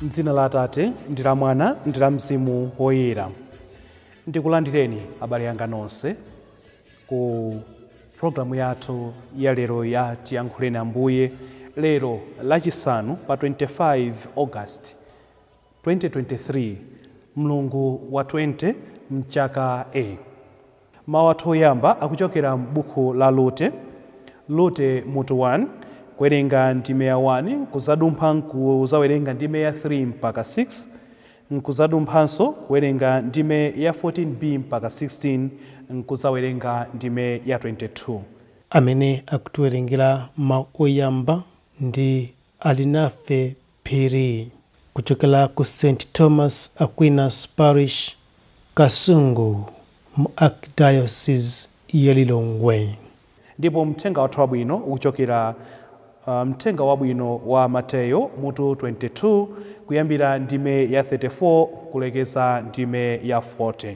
M'dzina la Atate, ndi la Mwana, ndi la Mzimu Woyera. Ndikulandireni abale anga nonse ku programu yathu ya lero ya Tiyankhuleni Ambuye, lero lachisanu pa 25 August 2023, mlungu wa 20 mchaka A. Mawu athu oyamba akuchokera m'buku la Rute, Rute mutu 1, kuwerenga ndime ya 1, kuzadumpha nkuzawerenga ndime ya 3 mpaka 6, nkuzadumphanso kuwerenga ndime ya 14b mpaka 16, nkuzawerenga ndime ya 22. Amene akutiwerengera mawu oyamba ndi Alinafe Phiri kuchokera ku St Thomas Aquinas Parish, Kasungu mu Archdiocese ya Lilongwe. Ndipo mthenga wathu wabwino ukuchokera mthenga wabwino wa Mateyo mutu 22 kuyambira ndime ya 34 kulekeza ndime ya 40.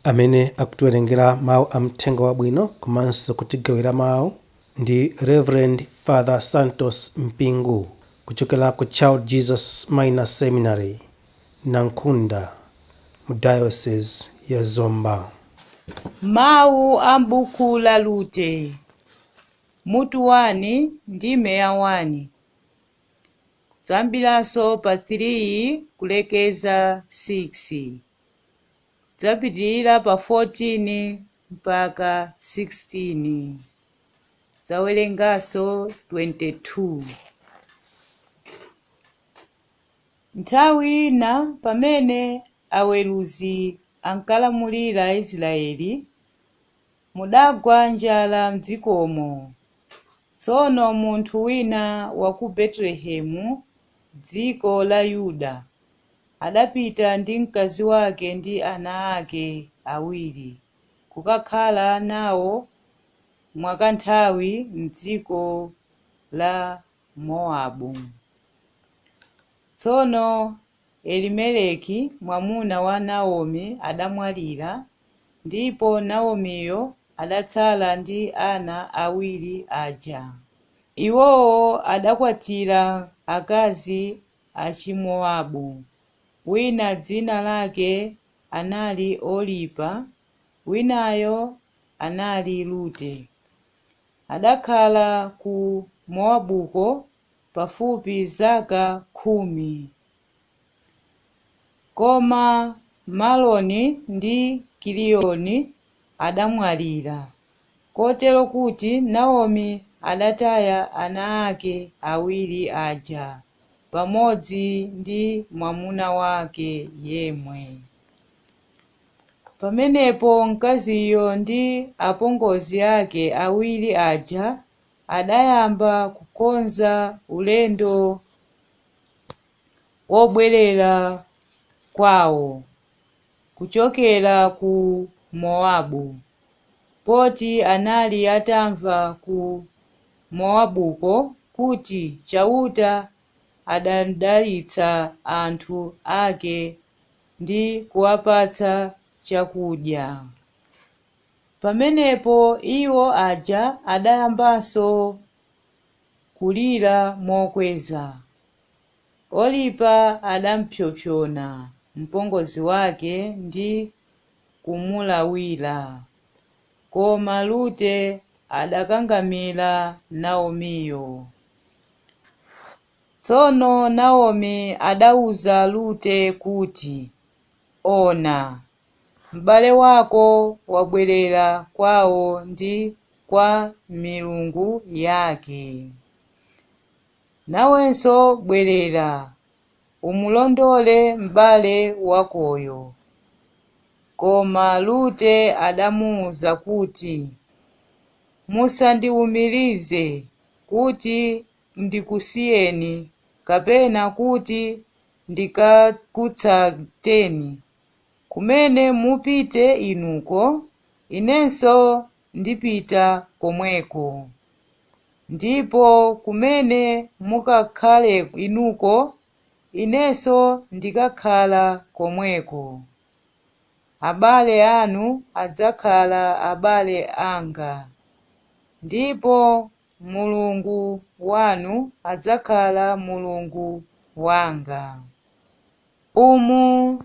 Amene akutiwerengera mawu a mthenga wabwino komanso kutigawira mawu ndi Reverend Father Santos Mpingu kuchokera ku Child Jesus Minor Seminary, Nankhunda mu Diocese ya Zomba. Mawu a m'buku la Rute, mutu 1, ndime ya 1, kuyambiranso pa 3 kulekeza 6, kudzapitirira pa 14 mpaka 16, kudzawerenganso 22. Nthawi ina pamene aweruzi ankalamulira Aisraeli, mudagwa njala m'dzikomo. Tsono munthu wina wa ku Betelehemu, dziko la Yuda, adapita ndi mkazi wake ndi ana ake awiri kukakhala nawo mwakanthawi m'dziko la Mowabu. Tsono Elimeleki mwamuna wa Naomi adamwalira, ndipo Naomiyo adatsala ndi ana awiri aja. Iwowo adakwatira akazi Achimowabu. Wina dzina lake anali Oripa, winayo anali Rute. Adakhala ku Mowabuko pafupi zaka 10. Koma Maloni ndi Kiliyoni adamwalira, kotero kuti Naomi adataya ana ake awiri aja pamodzi ndi mwamuna wake yemwe. Pamenepo mkaziyo ndi apongozi ake awiri aja adayamba kukonza ulendo wobwerera kwawo kuchokera ku Mowabu, poti anali atamva ku Mowabuko kuti Chauta adadalitsa anthu ake ndi kuwapatsa chakudya. Pamenepo iwo aja adayambanso kulira mokweza. Oripa adampsompsona mpongozi wake ndi kumulawira. Koma Rute adakangamira Naomiyo. Tsono Naomi adauza Rute kuti, Ona, m'bale wako wabwerera kwao ndi kwa milungu yake. Nawenso bwerera, umulondole m'bale wakoyo. Koma Rute adamuwuza kuti, Musandiwumirize kuti ndikusiyeni kapena kuti ndikakutsateni. Kumene mupite inuko, inenso ndipita komweko. Ndipo kumene mukakhale inuko, inenso ndikakhala komweko. Abale anu adzakhala abale anga, ndipo Mulungu wanu adzakhala Mulungu wanga. Umu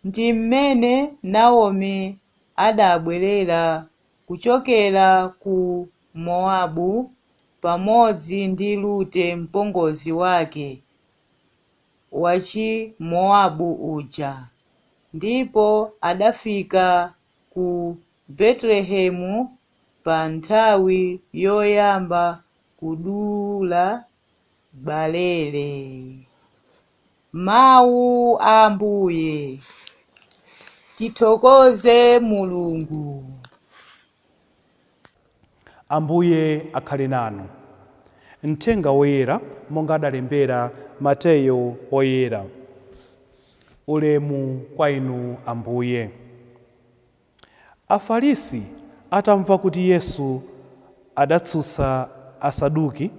ndi mmene Naomi adabwerera kuchokera ku Mowabu pamodzi ndi Rute mpongozi wake wachimowabu uja, ndipo adafika ku Betelehemu pa nthawi yoyamba kudula balere. Mawu a Ambuye. Tithokoze Mulungu. Ambuye akhale nanu. Mthenga woyera monga adalembera Mateyo woyera. Ulemu kwa inu Ambuye. Afarisi atamva kuti Yesu adatsutsa Asaduki,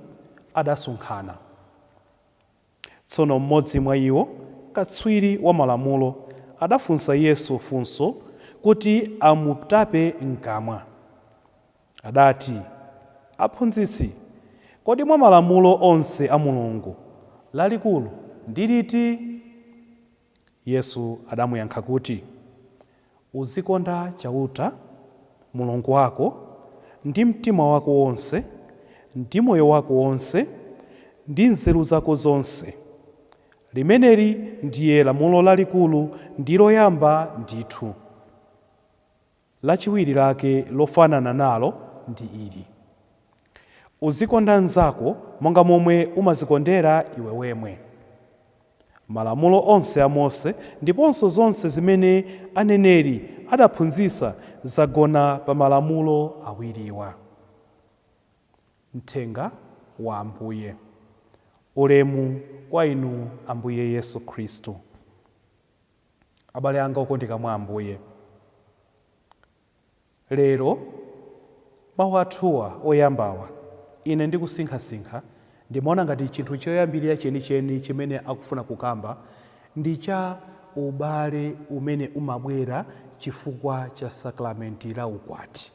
adasonkhana. Tsono mmodzi mwa iwo, katswiri wa malamulo, adafunsa Yesu funso kuti amutape mkamwa. Adati, "Aphunzitsi, kodi mwa malamulo onse a Mulungu lalikulu ndi liti?" Yesu adamuyankha kuti, "Uzikonda Chauta Mulungu wako ndi mtima wako wonse, ndi moyo wako wonse, ndi nzeru zako zonse. Limeneli ndiye lamulo lalikulu ndi loyamba ndithu. Lachiwiri lake lofanana nalo ndi ili: uzikonda mnzako monga momwe umazikondera iwe wemwe. Malamulo onse a Mose ndiponso zonse zimene aneneri adaphunzitsa zagona pa malamulo awiriwa." Mthenga wa Ambuye. Ulemu kwa inu Ambuye Yesu Khristu. Abale anga okondeka mwa Ambuye, lero mawu athuwa oyambawa, ine ndikusinkhasinkha ndimaona ngati chinthu choyambirira chenicheni chimene akufuna kukamba ndi cha ubale umene umabwera chifukwa cha sakramenti la ukwati.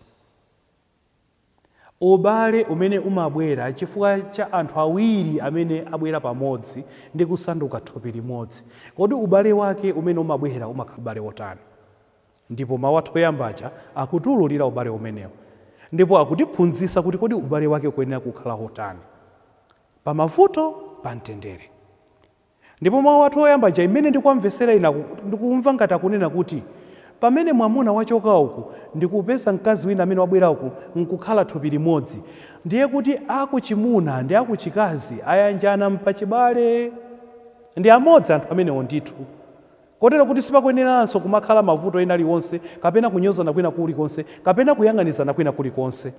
Ubale umene umabwera chifukwa cha anthu awiri amene abwera pamodzi ndi kusanduka thupi limodzi. Kodi ubale wake umene umabwera umakhala ubale wotani? Ndipo mawu athu oyambaja akutiululira ubale umenewo, ndipo akutiphunzitsa kuti kodi ubale wake ukuyenera kukhala wotani pamavuto, pa mtendere. Ndipo mawu athu oyambaja imene ndikuwamvesera ine ndikumva ngati akunena kuti pamene mwamuna wachoka uku ndikupeza mkazi wina amene wabwera uku nkukhala thupi limodzi, ndiye kuti akuchimuna ndi akuchikazi ayanjana mpachibale, ndi amodzi anthu amenewo ndithu, kotero kuti sipakuyeneranso kumakhala mavuto ena aliwonse, kapena kunyozana kwina kulikonse, kapena kuyang'anizana kwina kulikonse.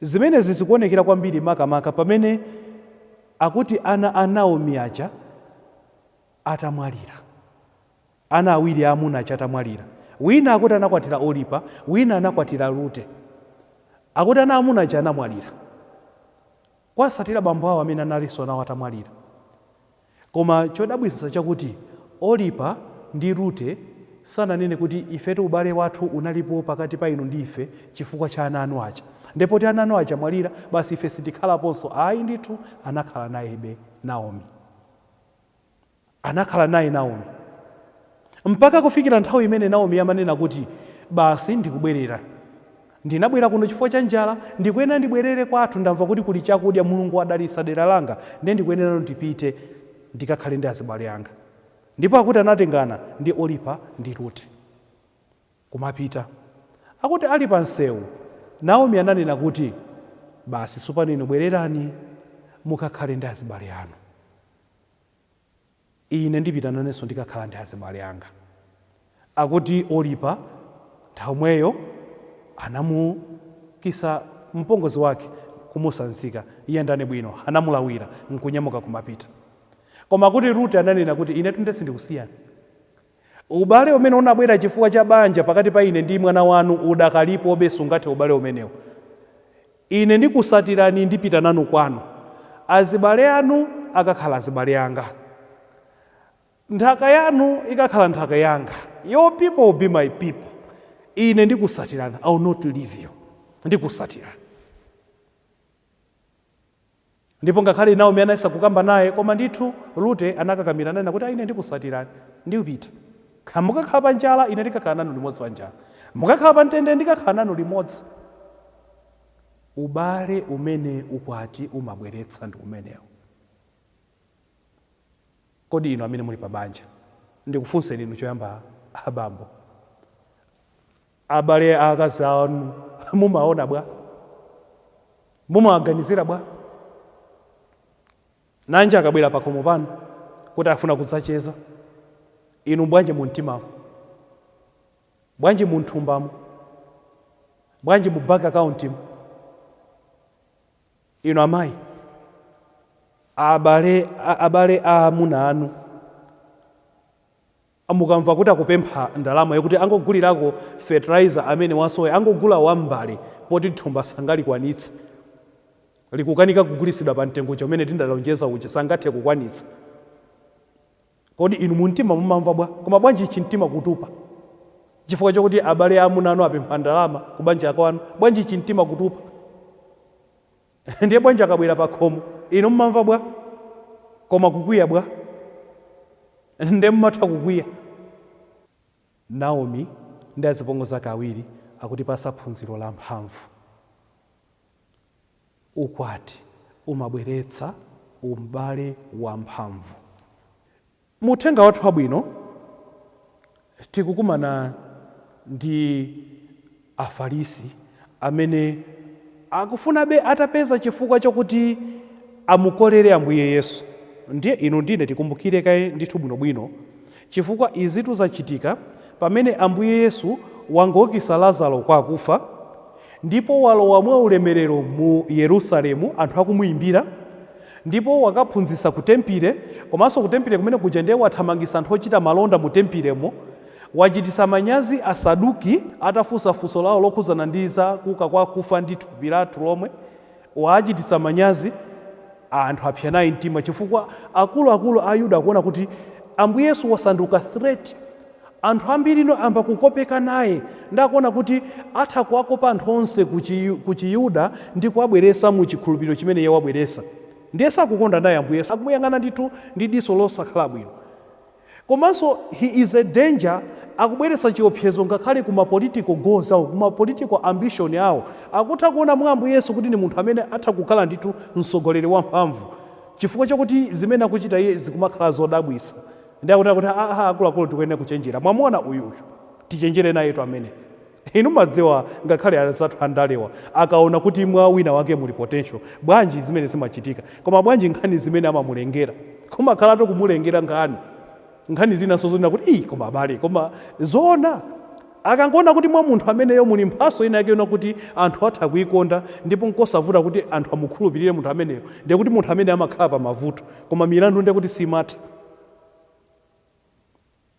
Zimenezi zikuonekera kwambiri makamaka pamene akuti ana a Naomi aja atamwalira, ana awiri aamuna aja atamwalira, wina akuti anakwatira Olipa, wina anakwatira Rute. Akuti ana amuna aja anamwalira, kwasatira bambo awo amene analinso nawo atamwalira. Koma chodabwitsa chakuti Olipa ndi Rute sananene kuti ifetu ubale wathu unalipo pakati pa inu ndi ife chifukwa cha ana anu aja, ndipo ti ana anu aja mwalira, basi ife sitikhalaponso. Ayi ndithu, anakhala nayebe Naomi, anakhala naye Naomi mpaka kufikira nthawi imene Naomi amanena kuti basi ndikubwerera, ndinabwera kuno chifukwa cha njala, ndikuyenera ndibwerere kwathu, ndamva kuti kuli chakudya, Mulungu adalitsa dera langa, ndiye ndikuyenera ndipite ndikakhale ndi azibale anga. Ndipo akuti anatengana ndi Olipa ndi Rute kumapita. Akuti ali pa msewu, Naomi ananena kuti basi tsopano inu bwererani mukakhale ndi azibale anu, ine ndipita nanenso ndikakhala ndi azibale anga. Akuti Olipa nthawi anamukisa mpongozi wake kumusanzika, iye ndani bwino, anamulawira nkunyamuka kumapita. Koma kuti Rute ananena kuti ine tunde sindikusiyani, ubale umene unabwera chifukwa cha banja pakati pa ine ndi mwana wanu udakalipobe, sungathe ubale umenewo. Ine ndikusatirani, ndipita nanu kwanu, azibale anu akakhala azibale anga, nthaka yanu ikakhala nthaka yanga, your people will be my people. Ine ndikusatirani, I will not leave you, ndikusatirani. Ndipo ngakhale Naomi anayesa kukamba naye, koma ndithu Rute anakakamira, ananena kuti, "Ine ndikusatirani, ndikupita. Mukakhala pa njala, ine ndikakhala nanu limodzi pa njala. Mukakhala pa mtendere, ndikakhala nanu limodzi." Ubale umene ukwati umabweretsa ndi umenewo. Kodi inu amene muli pa banja, ndikufunseni inu choyamba, abambo, abale akazi anu mumaona bwa? Mumawaganizira bwa? Nanja akabwera pakhomo panu kuti afuna kudzacheza, inu bwanji mu mtimamo? Bwanji munthumbamo? Bwanji mu bank account mu? Inu amayi, abale aamuna anu mukamva kuti akupempha ndalama yokuti angogulirako fertilizer amene wasoya, angogula wambale, poti thumba sangalikwanitse, likukanika kugulitsidwa pa mtengo chomene tindalonjeza uja, sangathe kukwanitsa, kodi inu mumtima mumamva bwa? Koma bwanji chimtima kutupa chifukwa chokuti abale amuna anu apempha ndalama kubanja kwanu? Bwanji chimtima kutupa? Ndiye bwanji akabwera pa khomo, inu mumamva bwa? Koma kukwiya bwa? Ndiye mumatha kukwiya. Naomi ndi azipongozi zake awiri akutipasa phunziro la mphamvu. Ukwati umabweretsa ubale wamphamvu. Muthenga wathu wabwino tikukumana ndi Afarisi amene akufunabe atapeza chifukwa chokuti amukolere Ambuye Yesu. Ndiye inu ndine tikumbukire kaye ndithu bwinobwino, chifukwa izitu zachitika pamene Ambuye Yesu wangoukitsa Lazaro kwa akufa, ndipo walowa mwa ulemerero mu Yerusalemu, anthu akumuyimbira, ndipo wakaphunzitsa ku tempile. Komanso ku tempile kumene kuja ndiye wathamangitsa anthu ochita malonda mu tempilemo, wachititsa manyazi Asaduki atafunsa funso lawo lokhuzana ndi za kuuka kwa kufa ndi thupi lathu lomwe. Wachititsa manyazi anthu, apsa naye mtima, chifukwa akuluakulu a Ayuda akuona kuti Ambuye Yesu wasanduka threat. Anthu ambiri ino amba kukopeka naye, ndakuona kuti atha kuwakopa anthu onse ku Chiyuda ndi kuwabweresa mu chikhulupiriro chimene iye wabweresa. Ndiye sakukonda naye Ambuye Yesu, akumuyang'ana ndithu ndi diso losakhala bwino. Komanso he is a danger, akubweretsa chiopsezo ngakhale kuma political goals awo, kuma political ambition awo. Akutha kuona mwa Ambuye Yesu kuti ni munthu amene atha kukhala ndithu mtsogoleri wamphamvu, chifukwa chakuti zimene akuchita iye zikumakhala zodabwitsa. Ndi akuti aha, akuluakulu, tikuyenera kuchenjera. Mwamuona uyuyu, tichenjere nayetu amene. Inu madziwa, ngakhale anzathu andalewa akaona kuti mwa wina wake muli potential, bwanji zimene zimachitika? Koma bwanji nkhani zimene amamulengera, kumakhalatu kumulengera nkhani zinanso zonena kuti, "Ii, koma abale, koma zoona." Akangoona kuti mwa munthu ameneyo muli mphaso ina yake yona kuti anthu atha kuikonda, ndipo nkosavuta kuti anthu amukhulupirire munthu ameneyo, ndiye kuti munthu amene amakhala pa mavuto, koma milandu ndiye kuti simatha.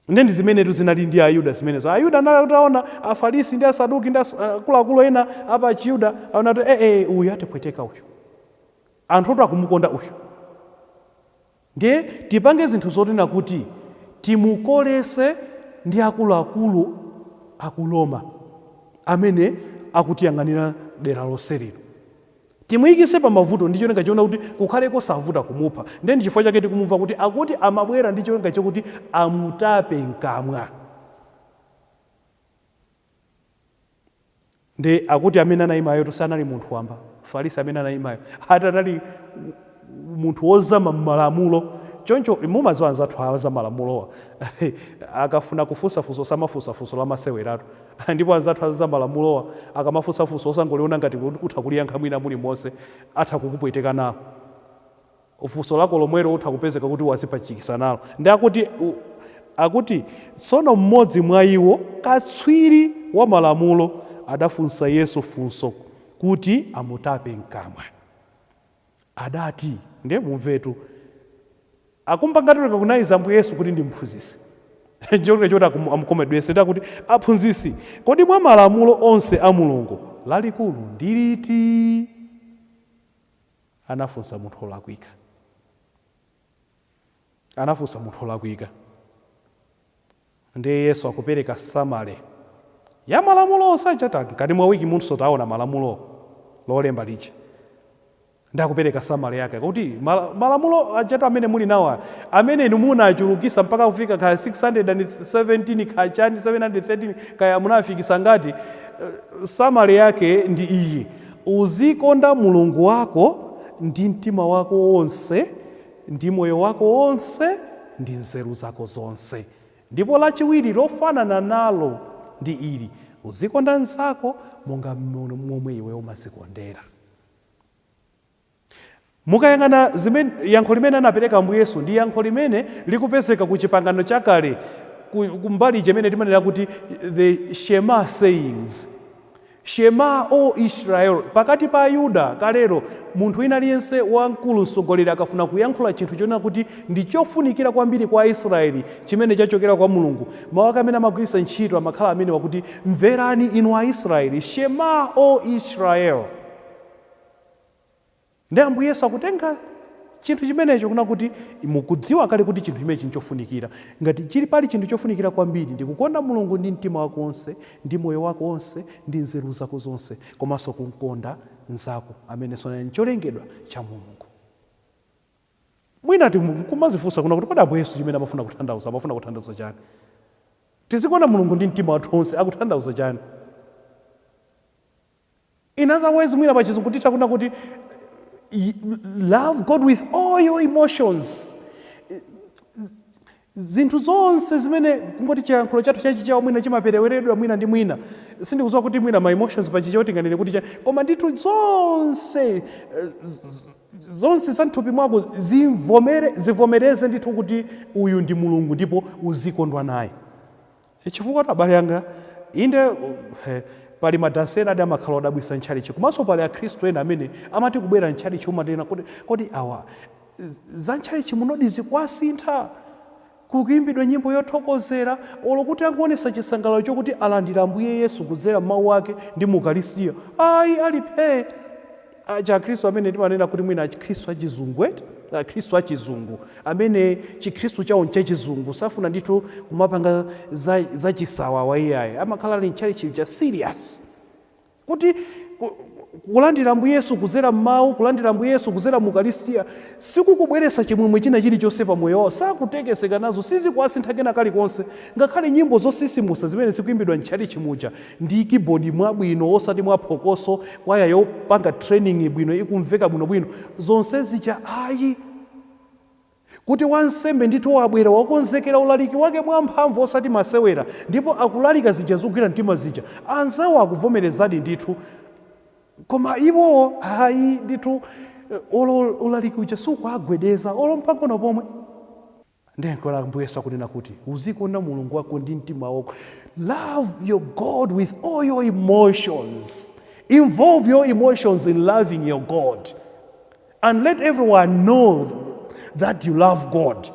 Ndi zimenetu zinali ndi Ayuda zimenezo. Ayuda anali ataona Afarisi ndi Asaduki ndi akuluakulu ena apa Chiyuda, aona kuti uyu atipweteka uyu, anthu oti akumukonda uyu, ndiye tipange zinthu zotina kuti timukolese ndi akuluakulu akuloma amene akutiyang'anira dera lonse lino, timuyikise pa mavuto ndi cholinga chiona kuti kukhale kosavuta kumupha. Ndiye ndi chifukwa chake tikumumva kuti akuti amabwera ndi cholinga chokuti amutape mkamwa. Ndi akuti amene anayimayo sanali munthu wamba. Farisi amene anayimayo ati anali munthu wozama m'malamulo. Choncho mumadziwa anzathu awa za malamulowa, akafuna kufunsafunso samafunsa funso lamaseweratu. Ndipo anzathu aza malamulowa akamafunsafunso, osangoliona ngati utha kuliyankha mwina mulimonse, atha kukupweteka nalo funso lako lomwelo, utha kupezeka kuti wazipachikisa nalo. Ndi akuti tsono mmodzi mwa iwo, katswiri wa malamulo, adafunsa Yesu funso kuti amutape mkamwa. Adati, ndiye mumvetu, akumpangatu recognize Ambuye Yesu kuti ndi mphunzitsi, cholinga choti amukomedwese. Ndi akuti, "Aphunzitsi, kodi mwa malamulo onse a Mulungu lalikulu ndi liti?" Anafunsa munthu wolakwika, anafunsa munthu wolakwika. Ndiye Yesu akupereka summary ya malamulo onse achata. Mkati mwa wiki munthu taona malamulo lolemba lija. Ndakupereka summary yake kuti malamulo ajatu amene muli nawo aya, amene inu munachulukisa mpaka kufika kaya 617, kaya chani, 713, kaya munafikisa ngati, summary yake ndi iyi: uzikonda Mulungu wako ndi mtima wako wonse, ndi moyo wako wonse, ndi nzeru zako zonse. Ndipo lachiwiri lofanana nalo ndi ili: uzikonda mnzako monga momwe iwe umazikondera. Mukayang'ana yankho limene anapereka Ambuye Yesu ndi yankho limene likupezeka ku Chipangano Chakale, kumbali chimene timanena kuti the Shema sayings, "Shema, O Israel." Pakati pa Ayuda kalero, munthu wina aliyense wamkulu, mtsogoleri, akafuna kuyankhula chinthu chonena kuti ndi chofunikira kwambiri kwa Aisraeli chimene chachokera kwa Mulungu, mawu ake amene amagwiritsa ntchito amakhala amene wakuti, "Mverani inu Aisraeli," "Shema, O Israel." Ndi Ambuye Yesu akutenga chinthu chimenecho kuna kuti mukudziwa kale kuti chinthu chimenechi nchofunikira. Ngati chili pali chinthu chofunikira kwambiri, ndi kukonda Mulungu ndi mtima wako wonse, ndi moyo wako wonse, ndi nzeru zako zonse, komanso kumkonda mnzako amene sona ncholengedwa cha Mulungu. Mwina kumazifunsa kuna kuti kodi Ambuye Yesu chimene amafuna kutanthauza chani? Tizikonda Mulungu ndi mtima wathu wonse, akutanthauza chani? In other words, mwina pachizungu titha kuna kuti love God with all your emotions, zinthu zonse zimene kungoti chiyankhulo chathu chachichawo mwina chimapereweredwa mwina ndi mwina. Sindikudziwa kuti mwina ma emotions pachichawo tinganene kuti koma ndithu zonse, zonse za mthupi mwako zivomereze ndithu kuti uyu ndi Mulungu ndipo uzikondwa naye. Chifukwa abale anga, inde, pali madansi ena adi amakhala odabwisa ntchalichi, komanso pali Akhristu ena amene amati kubwera ntchalichi umatena kuti kodi awa za ntchalichi munodi zikuwasintha? Kukuimbidwa nyimbo yothokozera, olo kuti angoonesa chisangalalo chokuti alandira Ambuye Yesu kudzera mawu ake ndi mukalistiya, ayi, aliphe aja Akhristu amene timanena kuti mwina Akhristu achizungu eti, Akhristu achizungu amene Chikhristu chawo nchachizungu, safuna ndithu kumapanga za chisawawa iyayi, amakhala ali ntchalichi cha serious kuti kulandira Ambuye Yesu kudzera m'mawu, kulandira Ambuye Yesu kudzera mu Ukaristiya sikukubweretsa chimwemwe china chilichonse pa moyo wawo, sakutekeseka nazo, sizikuwasintha kena kalikonse. Ngakhale nyimbo zosisimusa zimene zikuimbidwa ntchalichi muja ndi keyboard mwabwino, osati mwaphokoso, kwaya yopanga training bwino ikumveka bwinobwino, zonse zija ayi. Kuti wansembe ndithu wabwera, wakonzekera ulaliki wake mwamphamvu, osati masewera, ndipo akulalika zija zogwira mtima zija, anzawo akuvomerezadi ndithu, koma iwowo ayi ndithu, olo ulaliki uja sukuagwedeza olo mpang'ono pomwe. Ndenkola Ambuye Yesu akunena kuti uzikonda Mulungu wako ndi mtima wako. Love your God with all your emotions. Involve your emotions in loving your God and let everyone know that you love God.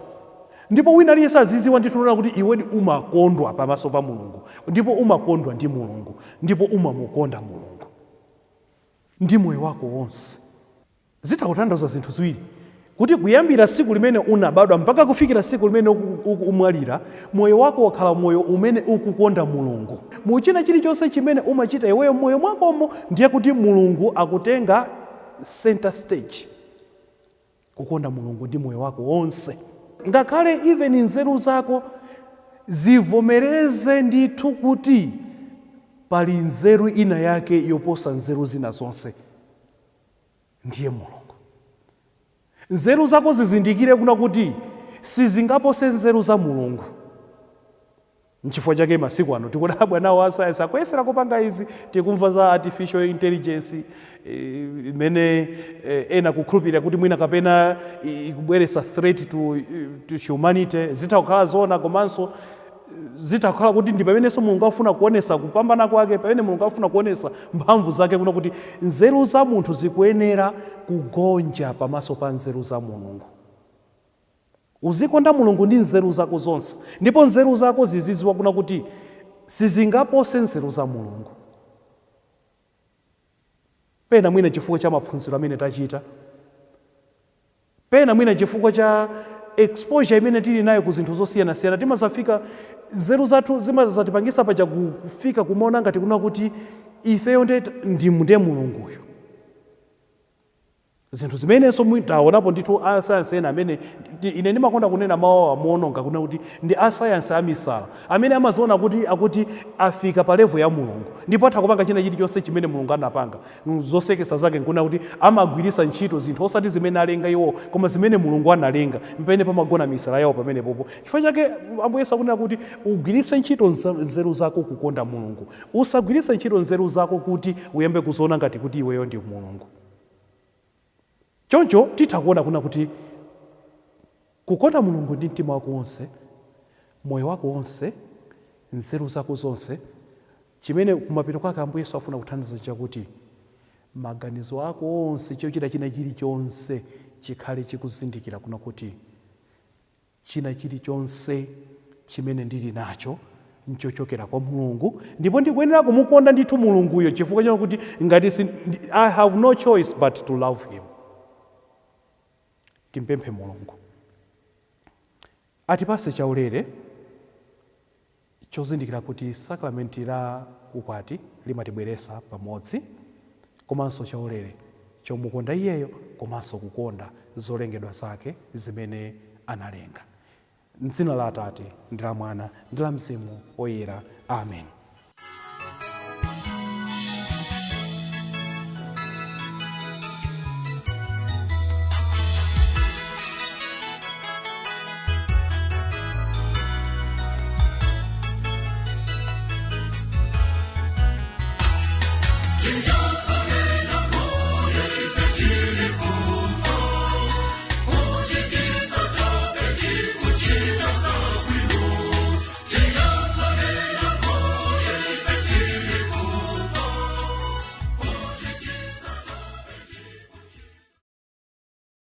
Ndipo wina aliyense aziziwa ndithu nona kuti iweni umakondwa pamaso pa Mulungu, ndipo umakondwa ndi Mulungu, ndipo umamukonda Mulungu ndi moyo wako wonse. Zitakutanthauza zinthu ziwiri: kuti kuyambira tsiku limene unabadwa mpaka kufikira tsiku limene umwalira, moyo wako wakhala moyo umene ukukonda Mulungu. Mu china chilichonse chimene umachita iweyo mmoyo mwakomo, ndiye kuti Mulungu akutenga center stage. Kukonda Mulungu ndi moyo wako wonse, ngakhale even nzeru zako zivomereze ndithu kuti pali nzeru ina yake yoposa nzeru zina zonse, ndiye Mulungu. Nzeru zako zizindikire kuna kuti sizingapose nzeru za Mulungu. Nchifukwa chake masiku ano tikudabwa nawo asayansi akuyesera kupanga izi, tikumva za artificial intelligence, imene ena kukhulupirira kuti mwina kapena ikubweretsa threat to humanity. Zitha kukhala zona, komanso zitha kukhala kuti ndi pamenenso Mulungu afuna kuonesa kupambana kwake, pamene Mulungu afuna kuonesa mphamvu zake, kuna kuti nzeru za munthu zikuyenera kugonja pamaso pa nzeru za Mulungu. Uzikonda Mulungu ndi nzeru zako zonse, ndipo nzeru zako ziziziwa kuna kuti sizingapose nzeru za Mulungu. Pena mwina chifukwa cha maphunziro amene tachita, pena mwina chifukwa cha exposure imene tili nayo ku zinthu zosiyanasiyana, timazafika nzeru zathu zimazatipangisa paja kufika kumaona ngati kuna kuti ifeyo ndiye Mulunguyo. Zinthu zimenenso taonapo ndithu asayansi ena amene ine ndimakonda kunena mawu amuononga kuna kuti ndi asayansi amisala amene amaziona kuti akuti afika pa level ya Mulungu ndipo atha kupanga china chilichonse chimene Mulungu anapanga. Zosekesa zake nkuna kuti amagwirisa ntchito zinthu osati zimene alenga iwo, koma zimene Mulungu analenga, mpene pamagona misala yawo pamenepopo. Chifukwa chake Ambuye Yesu akunena kuti ugwiritse ntchito nzeru zako kukonda Mulungu, usagwiritse ntchito nzeru zako kuti uyambe kuziona ngati kuti iweyo ndi Mulungu. Choncho titha kuona kuna kuti kukonda Mulungu ndi mtima wako wonse, moyo wako wonse, nzeru zako zonse, chimene kumapeto kwake Ambuye Yesu afuna kuthandiza chakuti maganizo ako onse, chochita china chilichonse chikhale chikuzindikira kuna kuti china chilichonse chimene ndili nacho nchochokera kwa Mulungu, ndipo ndikuyenera kumukonda ndithu Mulunguyo, chifukwa chakuti ngati I have no choice but to love him. Timpemphe Mulungu atipase chaulere chozindikira kuti sakramenti la ukwati limatibweresa pamodzi, komanso chaulere chomukonda iyeyo komanso kukonda zolengedwa zake zimene analenga. Mdzina la Atate ndi la Mwana ndi la Mzimu Woyera, amen.